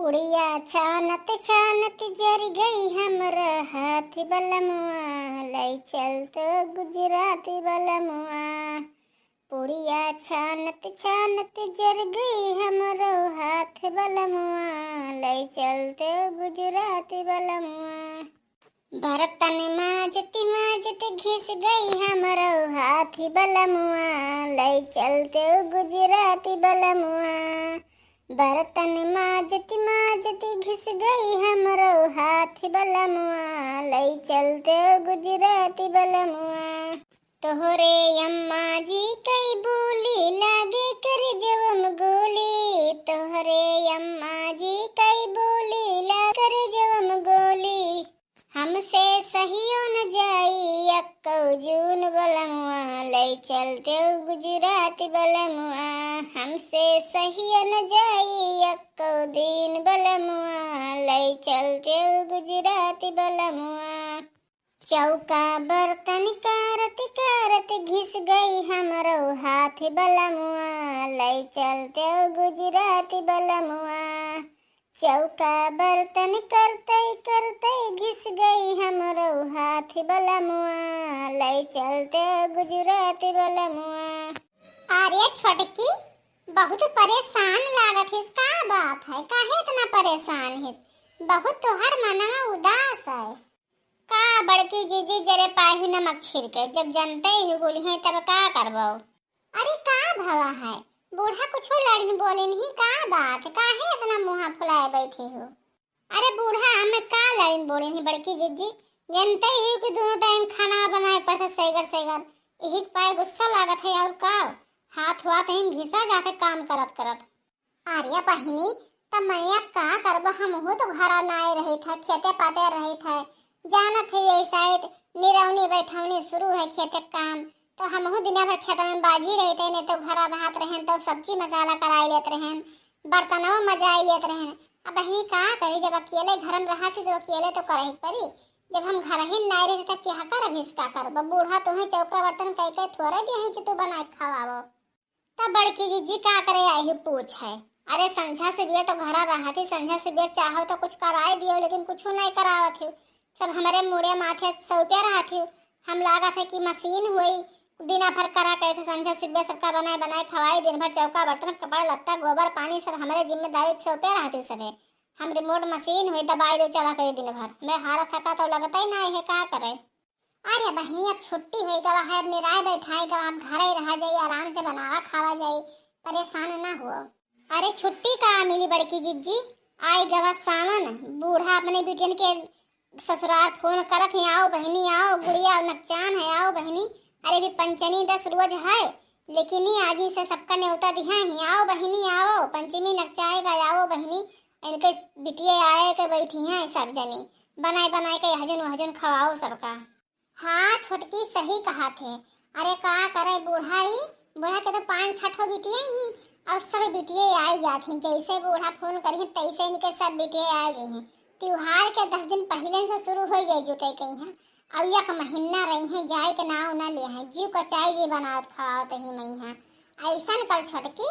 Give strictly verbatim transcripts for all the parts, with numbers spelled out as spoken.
पुड़िया छानत छानत जरि गई हमरो हाथ बलमुआ, लइ चलतो गुजरात बलमुआ। पुड़िया छानत छानत जरि गई हमरो हाथ बलमुआ, लइ चलतो गुजरात बलमुआ। बर्तन माजत माजत घिस गई हमरो हाथ बलमुआ, लइ चलतो गुजरात बलमुआ। बर्तन माजत माजत घिस गई हमरो हाथ बलमुआ, लइ चलतो गुजरात बलमुआ। तोहरे अम्मा जी कई बोली लागे कर जवम गोली, तोहरे अम्मा जी कई बोली लागे कर जवम गोली। हमसे सहियो न जाई अक्को जून बलमुआ, लइ चलतो गुजरात बलमुआ। हमसे सहियो न जाई अक्को दिन बलमुआ, लइ चलतो गुजरात बलमुआ। चौका बर्तन कारत कारत घिस गई हमरो हाथ बलमुआ, लइ चलतो गुजरात बलमुआ। चौका बर्तन करते करते घिस गई हमरो हाथ बलमुआ, लइ चलतो गुजरात बलमुआ। अरे छोटकी, बहुत परेशान लागत हिस, का बात है, काहे इतना परेशान हिस? बहुत तोहर मनवा उदास है। का बड़की जीजी जरे पाए हुई नमक छिड़के, जब जनते ही बोली हैं तब का करबो? अरे का भवा है, बूढ़ा कुछो लड़िन बोलिन ही, का बात, काहे इतना मुँहा फुलाए बैठे हो? अरे बूढ़ा हमें का लड़िन बोलिन ही बड़की जीजी, जनते ही कि दोनों टाइम खाना बनाए के पड़ता सैगर सैगर, यही के पाए गुस्सा लागत है और का, हाथ वाथ ही घिसा जाते काम करत करत। अरे बहिनी, त मैया का करबो, हमहू तो घरा नाय रहित है, खेते पाते रहित है। जानत है यही साइड निरौनी बैठौनी शुरू है खेते के काम, तो हमहू दिना भर खेत में बाझी रहित है, नहीं तो घरा रहत रहन तो सब्जी मसाला कराई लेत रहन, बर्तनों मजाई लेत रहन। अब बहिनी का करी, जब अकेले घर में रहत ही तो अकेले तो करही के पड़ी। जब हम घर ही नाय रहित तब क्या करब, हिसका करबो। बूढ़ा तुम्हें चौका बर्तन कह के थोड़े दिए हैं कि तू बना के खवाबो। तब बड़की जीजी का करे आई पूछ है। अरे संझा सुबह तो घरा रहत ही, संझा सुबह चाहो तो कुछ कराए दियो, लेकिन कुछ नहीं करावत ही। सब हमरे मुड़े माथे सौंपे रहत ही। हम लागत है कि मशीन हुई, दिना भर करा करे थे, संझा सुबह सबका बनाए बनाए खवाई, दिन भर चौका बर्तन कपड़ा लत्ता गोबर पानी सब हमरे जिम्मेदारी सौंपे रहत ही सबे। हम रिमोट मशीन हुई, दबाई दो चला करे दिन भर। मैं हारा थका तो लगता ही ना है, का करे। अरे बहिनी, अब छुट्टी होई गवा है, अब निराय बैठाई गवा, अब घरे रहा जाई, आराम से बनावा खावा जाई, परेशान ना हुआ। अरे छुट्टी का मिली बड़की जिज्जी, आई गवा सावन, बूढ़ा अपने बिटियन के ससुराल फोन करत है, "आओ बहिनी आओ, गुड़िया नकचान है, आओ बहिनी।" अरे भी पंचमी दस रोज है, लेकिन ई आदमी से सबका न्योता दिहा ही, "आओ बहिनी आओ, पंचमी नकचाएगा, आओ बहिनी।" इनके बिटिये आए के बैठी हैं सब जनी, बनाए बनाए के हजन वहजन खवाओ सबका। हाँ, छोटकी सही कहा थे। अरे का करे बूढ़ा ही, बूढ़ा के तो पाँच छह ठो बिटिये ही, और सब बिटिये आई जात ही। जैसे बूढ़ा फोन करी तैसे इनके सब बिटिये आ जाई हैं। त्योहार के दस दिन पहले से शुरू हो जाए जुटे कही हैं, और एक महीना रही हैं, जाए के नाव ना ले हैं। जीव कचाई जी बनावत खवावत ही मई हैं। ऐसन कर छोटकी,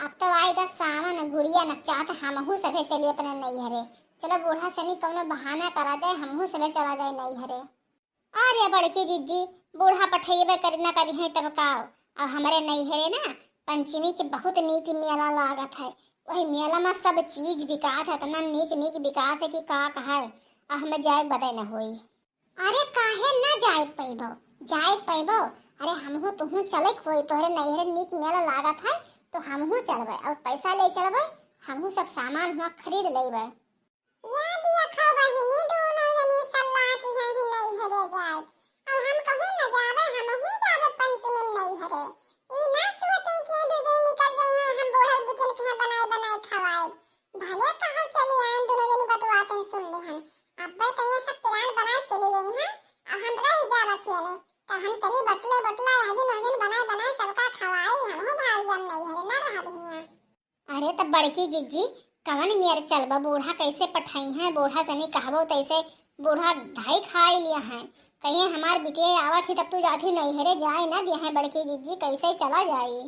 अब तो आएगा सावन, गुड़िया नकचात, हमहू सभे चली अपने नैहरे। चलो बूढ़ा सनी कौनो बहाना करा जाए, हमहू सभे चला जाए नैहरे। अरे बड़की जिज्जी, बूढ़ा पठइबे करी ना करी हैं तब का। अब हमरे नैहरे ना पंचमी के बहुत नीक मेला लागत है। वही मेला में सब चीज बिकात है, इतना नीक नीक बिकात है कि का कहे। अब हमें जाए बदे न होई। अरे काहे ना जाए पैबो, जाए पैबो। अरे हमहू तुहू चले के होई, तोहरे नैहरे नीक मेला लागत है तो हमहू चलबे और पैसा ले चलबे, हमहू सब सामान हुआ खरीद लेबे। या देखो बहिनी, दोनों जनी सल्लाह की है कि नैहरे जाए। अब हम कहूँ न जाबे, हमहू जाबे पंचमी में नैहरे। ई ना सोचे कि ये दू जनी निकल जाइए, हम बूढ़ल बिटियन के यहाँ बनाए बनाए खवाए। भले कहो चली आन, दोनों जनी बतुआते हैं, सुन ले हम। अब्बे तनिया सब plan बनाए चली गई हैं, अब हम रह जाब अकेले। तो हम चली बटले बटला, हजन हजन बनाए बनाए सबका खवाई, हमहू भाग जाम नैहरे, ना रहब हियाँ। अरे तब बड़की जिज्जी, कवन मेर चलबा? बूढ़ा कैसे पठाई हैं? बूढ़ा सनी कहबो तैसे बूढ़ा धाई खाई लिया हैं। कहिए हमार बिटिया आवत ही तब तू जाती नैहरे, जाए ना दिया हैं बड़की जिज्जी, कैसे चला जाई?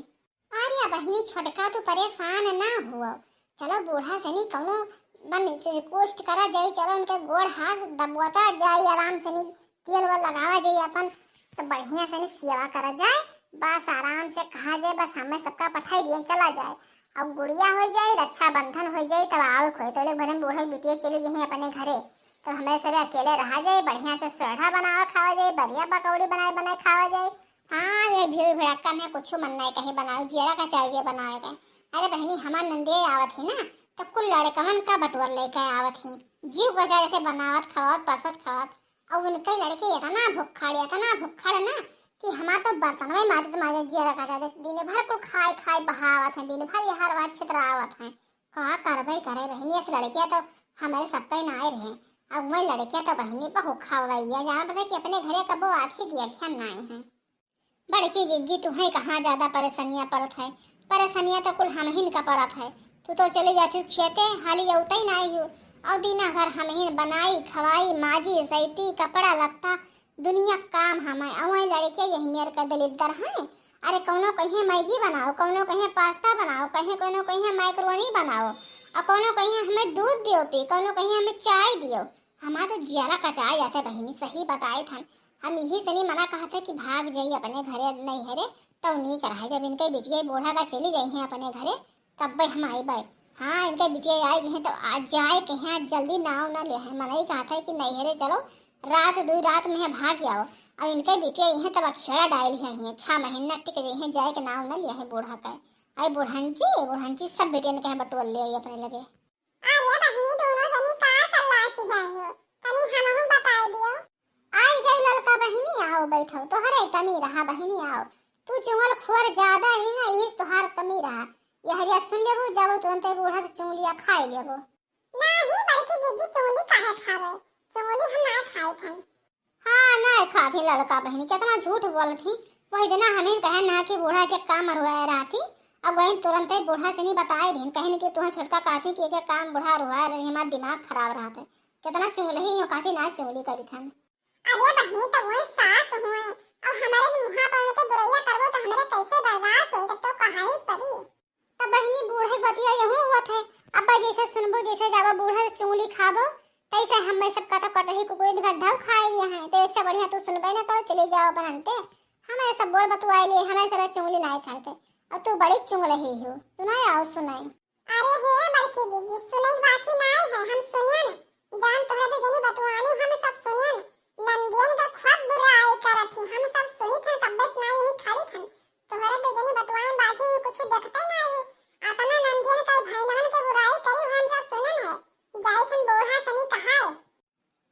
अरे बहिनी छोटका तू परेशान ना हुआ, चलो बूढ़ा सनी कौनो बन से रिक्वेस्ट करा जाई, चलो उनके गोड़ हाथ दबवता जाई, आराम से नी तेल वेल लगावा जाई अपन, तो बढ़िया से नी सेवा करा जाए। बस आराम से कहा जाए, बस हमें सबका पठाई दिए, चला जाए। अब गुड़िया हो जाई, रक्षाबंधन हो जाई, तब आओ खोए, तो लोग भरे बूढ़े बिटिया चली जही अपने घरे, तो हमें सब अकेले रहा जाए। बढ़िया से सोढ़ा बनावा खावा जाए, बढ़िया पकौड़ी बनाए बनाए खावा जाए। हाँ, ये भीड़ भड़क्का में कुछ मन नहीं कहीं बनावे, जियरा का चाहिए बनावे के। अरे बहनी, हमार नंदिया आवत ही ना, तो कुल लड़कवन का बटोर लेके आवत ही। जीव का जाए के बनावत खावत परसत खावत। और उनके लड़के इतना भुक्खड़, इतना भुक्खड़ ना कि हमार तो बर्तन में माजत माजत जियरा का चाहिए। दिन भर कुल खाए खाए बहावत है, दिन भर यहाँ वहाँ छितरावत है। का करबे करे बहनी, इस लड़किया तो हमारे सब पे ना आए रहे। अब मैं लड़किया तो बहनी बहुत खवैया, जान पड़े कि अपने घरे कबो आँखी देखिया ना आए हैं। बड़की जिज्जी, तुहैं कहाँ ज्यादा परेशानियाँ परत है? परेशानियाँ तो कुल हमहिन का परत है। तू तो चले जाती खेते, हाली अउतै नाई हो। और दिना भर हमहिन बनाई, खवाई, माजी, सैती, कपड़ा लत्ता, दुनिया काम हमें। और वही लड़के यही मेर का दलिद्दर हैं। अरे कौनो कहिए मैगी बनाओ, कौनो कहिए पास्ता बनाओ, कहिए कौनो कहिए मैक्रोनी बनाओ, और कौनो कहिए हमें दूध दियो पी, कौनो कहिए हमें चाय दियो। हमार तो जियरा कचाए जाते बहिनी, सही बताए थन। हम यही से नहीं मना कहते कि भाग जाई अपने घरे, नहीं है रे, तो नहीं करा है। जब इनके बिटिया बूढ़ा का चली जाई हैं अपने घरे, तब भाई हम आई बाई। हाँ, इनके बिटिया आई जहीं तो आज जाए के हैं, आज जल्दी नाव ना ले है। मनई कहते कि नहीं है रे, चलो रात दुई रात में है भाग आओ। अब इनके बिटिया यहीं तब अखेड़ा डाल है, छह महीना टिक जाई हैं, जाए के नाव ना ले है बूढ़ा का। आई बुढ़ंची, बुढ़ंची सब बिटियन के हैं बटोर ले आई अपने लगे। अरे बहिनी, दोनों जनी का सल्लाह की जाइयो, तनी हमहू बताए दियो। आई गई ललका बहिनी, आओ बैठो, तोहरे कमी रहा बहिनी, आओ। तू चुंगल खोर ज्यादा ही ना, इस तोहार कमी रहा। यहरिया सुन लेबो, जाबो तुरंते बूढ़ा से चुंगलिया खाए लेबो। नाही बड़की जिज्जी, चुंगली काहे खावे? चुंगली हम ना खाए थन। हाँ, ना खात ही ललका बहिनी, कितना झूठ बोलत ही। वही दिना हमीन कहे ना कि बूढ़ा के काम रुआए रहती, अब वही तुरंते बूढ़ा से नहीं बताए दिन, कहीं कि तुहें छोटका कहती कि एक काम बूढ़ा रुआए रही, हमार दिमाग खराब रहत है। कितना चुंगलही हो कहती ना चुंगली करी थन। अरे बहिनी, तो वही सास हुए, अब हमारे मुँहा पर उनके बुरैया करबो तो हमरे कैसे बर्दाश्त होई, तब तो कहाई पड़ी। तब बहिनी बूढ़े बतिया यहू हुआ थे, अब्बा जैसे सुनबो, जैसे जाबो बूढ़ा से चुंगली खाबो, तैसे हमें सब कतो कटही कुकुरी गड्ढा खाए लिए हैं, तो इससे बढ़िया तू सुनबे ना करो, चले जाओ बनते। हमारे सब बोल बतुआए लिए, हमारे सब चुंगली नहीं खाते, और तू बड़ी चुंगलही हो, तू नहीं आओ सुनाई। अरे हे बड़की दीदी, सुनई बाकी नहीं है, हम सुनियन, जान तोहरा तो जनी बतुआनी, हम सब सुनियन। नंदियन के खूब बुराई करत ही, हम सब सुनी थे, कब्बे से नहीं खड़ी थन। तोहरे तो जनी बतुआई बाकी कुछ देखते नहीं हो। अतना नंदियन का भाई नहन के बुराई करी, हम सब सुनन है। जाई थन बूढ़ा सनी कहाए।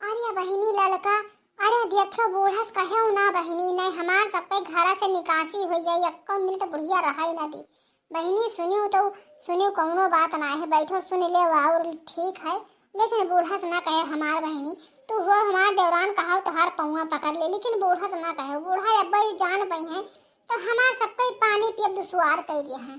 अरे बहिनी ललका, अरे देखो बूढ़ा से कहेउ ना बहिनी, नहीं हमार सब के घरा से निकासी हो जाई, एको मिनट बुढ़िया रहाई ना दी। बहिनी सुनियो तो सुनियो, कौनो बात ना है, बैठो सुन ले और ठीक है, लेकिन बूढ़ा से ना कहे हमार बहिनी, तू हो हमार देवरान कहाओ तोहार पौआ पकड़ ले, लेकिन बूढ़ा से ना कहे, बूढ़ा अब्बा ही जान पई है तो हमार सब के पानी पियब दुश्वार कर दिया है।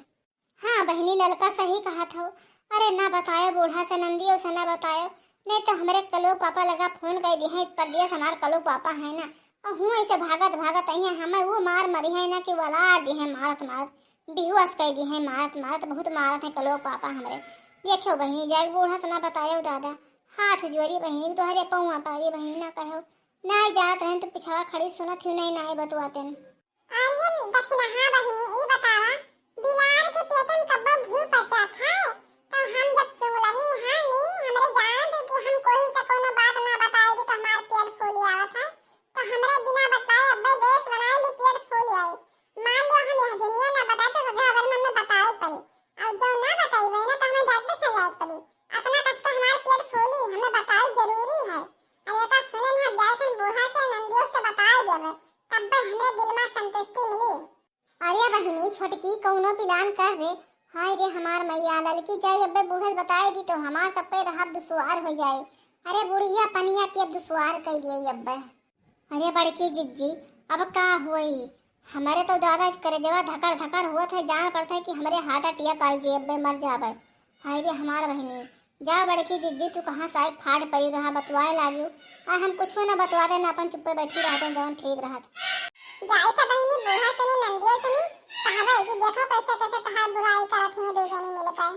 हाँ बहिनी, ललका सही कहत हौ। अरे ना बतायो बूढ़ा से, नंदियो से ना बतायो, नहीं तो हमरे कलो पापा लगा फोन कर दिहे, परदेस हमार कलो पापा है ना, और हुआ ऐसे भागत भागत आई हैं, हमें वो मार मरी है ना कि वलार दी है मारत मारत, बेहोश कर दी है मारत मारत, बहुत मारत है कलो पापा हमरे। देखो बहिनी, जाए बूढ़ा से ना बतायो दादा, हाथ जोरी बहिनी, तोहरे पौआ पारी बहिनी, ना कहो, ना जानत रहन तो पिछवा खड़ी सुनत ही नहीं, ना बतुआते। अरे दखिनहा बहिनी, ई बतावा, बिलार के पेट में कब्बो घी पचत है? तो हम जब चुंगलही हानी, हमरे जानत है कि हम कोई से कोनो बात ना बताए दी तो हमार पेट फूली आवत है, तो हमरे बिना बताए अब्बे देश बनाए ली पेट फूली आई। मान लो हम यह दुनिया ना बताए तो सजा अगर में बताए पड़ी, और जो ना बताई वही ना तो हमें डॉक्टर से जाए पड़ी। अतना कस के हमार पेट फूली, हमें बताए जरूरी है। अरे का सुने ना, जाए थन बूढ़ा से नंदियो से बताए देवे, तब्बे हमरे दिल में संतुष्टि मिली। अरे बहिनी छोटकी, कौनो plan कर रे। हाय रे हमार मैया, ललकी जाई अब्बे बूढ़े बताए दी तो हमार सब पे रहब दुश्वार हो जाए। अरे बुढ़िया पनिया पियब दुश्वार कई दिए अब्बे। अरे बड़की जिज्जी, अब का होई? हमारे तो दादा करेजवा धकर धकर होत है, जान पड़त है कि हमरे heart attack आई जे अब्बे मर जाबे। हाय रे हमार बहिनी, जा बड़की जिज्जी, तू कहाँ साइड फाड़ परी रहा, बतवाए लागियो। आ हम कुछो ना बतवाते ना अपन चुप्पे बैठी रहते, जवन ठीक रहत। जाई के बहिनी बूढ़ा से नी नंदियो से नी कहबे कि देखो कैसे कैसे तोहार बुराई करत ही दू जनी मिलकर।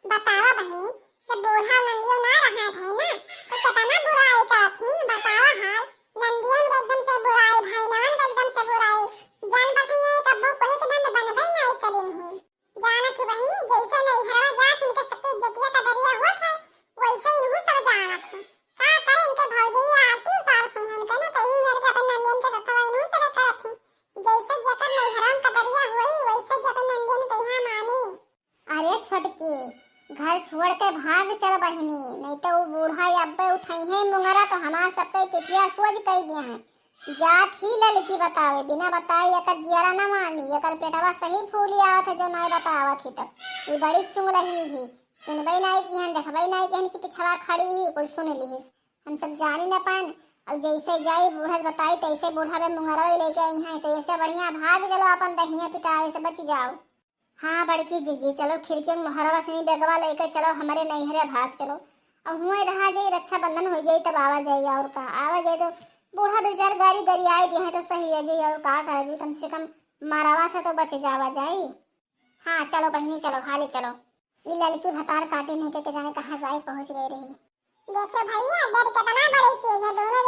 बतावा बहिनी, जब बूढ़ा नंदियो छोड़ के भाग चल बहिनी, नहीं तो वो बूढ़ा अब्बे उठइहैं मुंगरा तो हमार सबके पिठिया सोज कइ दिहैं। जात ही ललकी बतावे, बिना बताए एकर जियरा न मानी, एकर पेटवा सही फूली आवत है जो नाई बतावत ही तो। ये बड़ी चुंगलही ही, सुनबे नाई किहन, देखबे नाई किहन कि पिछवा खड़ी ही, कुल सुन लिहिस। हम सब जानी न पान, अब जैसे जाई बूढ़ा से बताई तैसे बूढ़ा बे मुंगरवा लेके अइहैं, तो ऐसे बढ़िया भाग चलो अपन दहिया पिटावे से बच जाओ। हाँ बड़की जिज्जी, चलो खिड़की में मोहरवा से बेगवा लेके चलो, हमरे नैहरे भाग चलो। अब हुए रहा जाई, रक्षाबंधन हो जाई तब आवा जाई, और का आवा जाई तो बूढ़ा दो चार गारी गरियाई दिहैं तो सही है जी, और का करा जी, कम से कम मारावा से तो बच जावा जाई। हाँ चलो बहिनी चलो, हाली चलो। ई ललकी भतार काटी नहीं के, के जाने कहाँ जाए पहुँच गई रही। देखे भैया, डर कितना बड़ी चीज है, दोनों